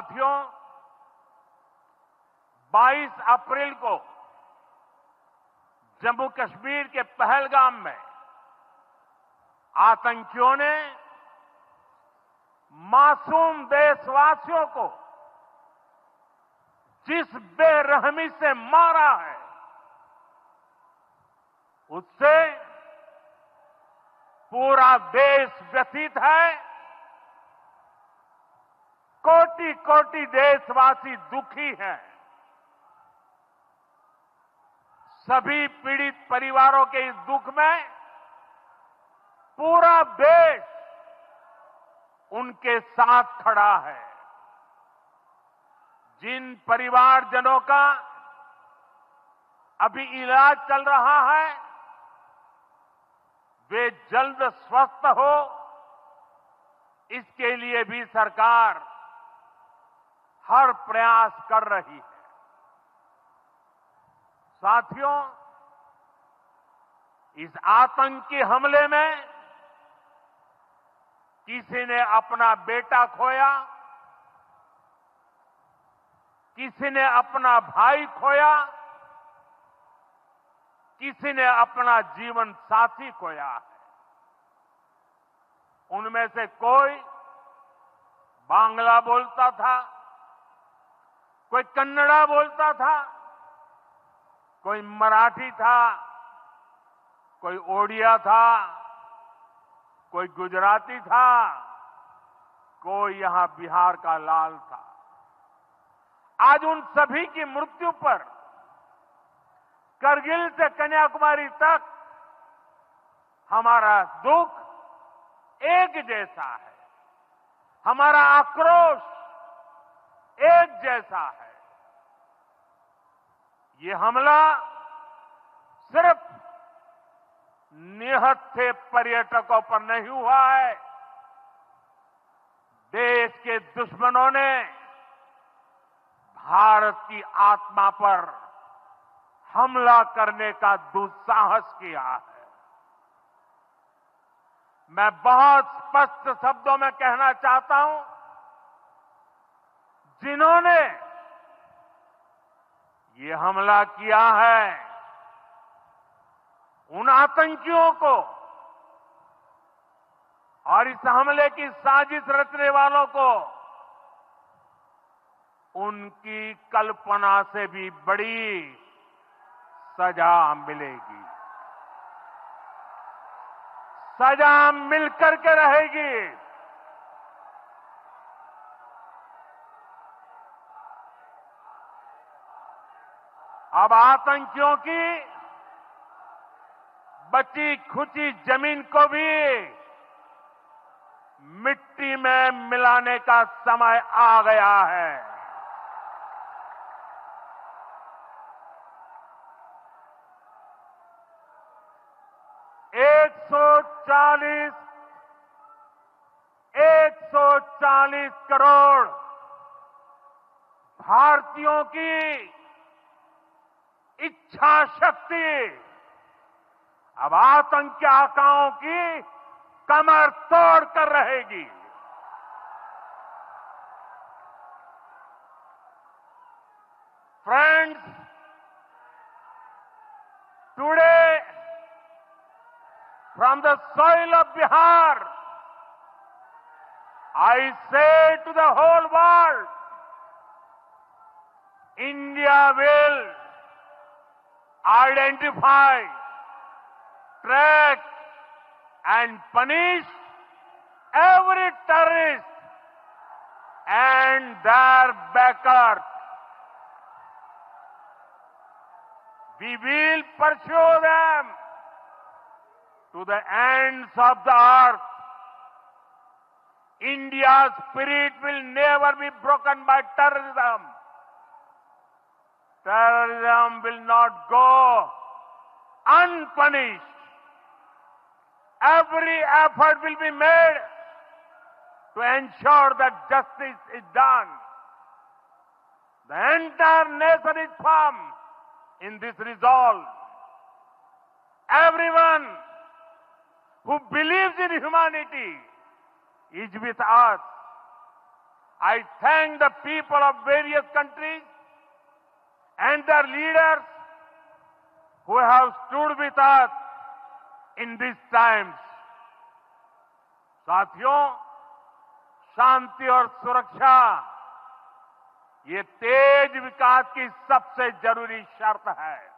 साथियों, 22 अप्रैल को जम्मू कश्मीर के पहलगाम में आतंकियों ने मासूम देशवासियों को जिस बेरहमी से मारा है, उससे पूरा देश व्यथित है। कोटि कोटि देशवासी दुखी हैं। सभी पीड़ित परिवारों के इस दुख में पूरा देश उनके साथ खड़ा है। जिन परिवारजनों का अभी इलाज चल रहा है, वे जल्द स्वस्थ हो, इसके लिए भी सरकार हर प्रयास कर रही है। साथियों, इस आतंकी हमले में किसी ने अपना बेटा खोया, किसी ने अपना भाई खोया, किसी ने अपना जीवन साथी खोया है। उनमें से कोई बांग्ला बोलता था, कोई कन्नड़ा बोलता था, कोई मराठी था, कोई ओडिया था, कोई गुजराती था, कोई यहां बिहार का लाल था। आज उन सभी की मृत्यु पर करगिल से कन्याकुमारी तक हमारा दुख एक जैसा है, हमारा आक्रोश एक जैसा है। ये हमला सिर्फ निहत्थे पर्यटकों पर नहीं हुआ है। देश के दुश्मनों ने भारत की आत्मा पर हमला करने का दुस्साहस किया है। मैं बहुत स्पष्ट शब्दों में कहना चाहता हूं, जिन्होंने ये हमला किया है, उन आतंकियों को और इस हमले की साजिश रचने वालों को उनकी कल्पना से भी बड़ी सजा मिलेगी। सजा मिलकर के रहेगी। अब आतंकियों की बची खुची जमीन को भी मिट्टी में मिलाने का समय आ गया है। एक सौ चालीस करोड़ भारतीयों की इच्छा शक्ति अब आतंक के आकाओं की कमर तोड़ कर रहेगी। Friends, today from the soil of Bihar, I say to the whole world, India will identify, track and punish every terrorist and their backers. We will pursue them to the ends of the earth. India's spirit will never be broken by terrorism. Terrorism will not go unpunished. Every effort will be made to ensure that justice is done. The entire nation is firm in this resolve. Everyone who believes in humanity is with us. I thank the people of various countries and their leaders who have stood with us in these times. साथियों, शांति और सुरक्षा ये तेज विकास की सबसे जरूरी शर्त है।